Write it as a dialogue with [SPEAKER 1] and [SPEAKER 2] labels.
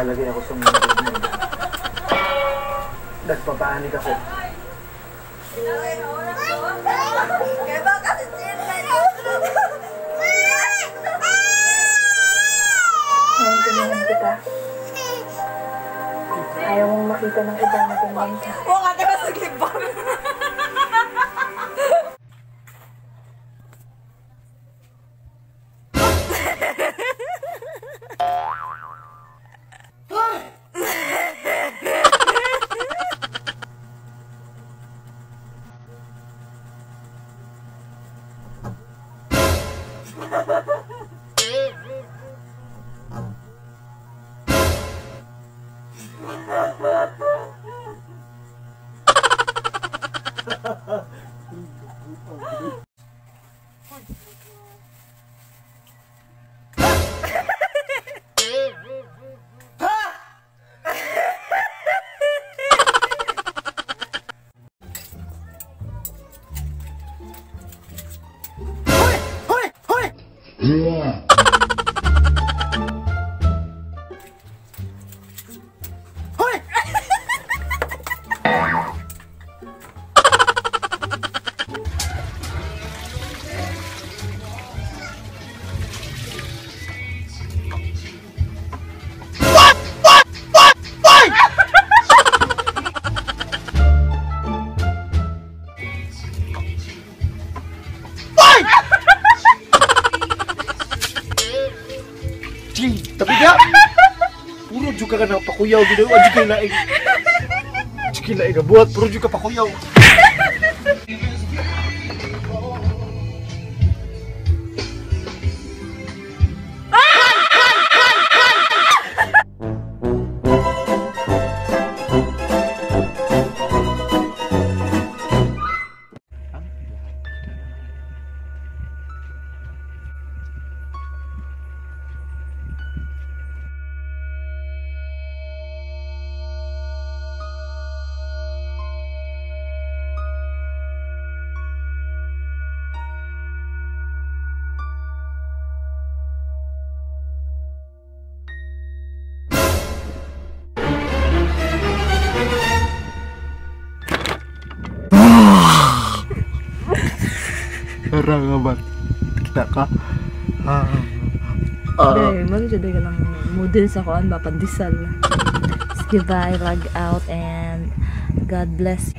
[SPEAKER 1] Nalagay ako sa mundo mo. Nagpapanik ako.
[SPEAKER 2] Naintindihan kita. Ayaw mong makita ng ibang tingin ka.
[SPEAKER 3] Huwag ka sa libang.
[SPEAKER 1] Tapi dia puro juga ka na pakuyaw gid ay kay laing. Kay laing buhat puro juga pakuyaw. Rangabat kita ka.
[SPEAKER 3] Mag-jud ka lang model sa kuan ba pandesal. Goodbye, log out and God bless.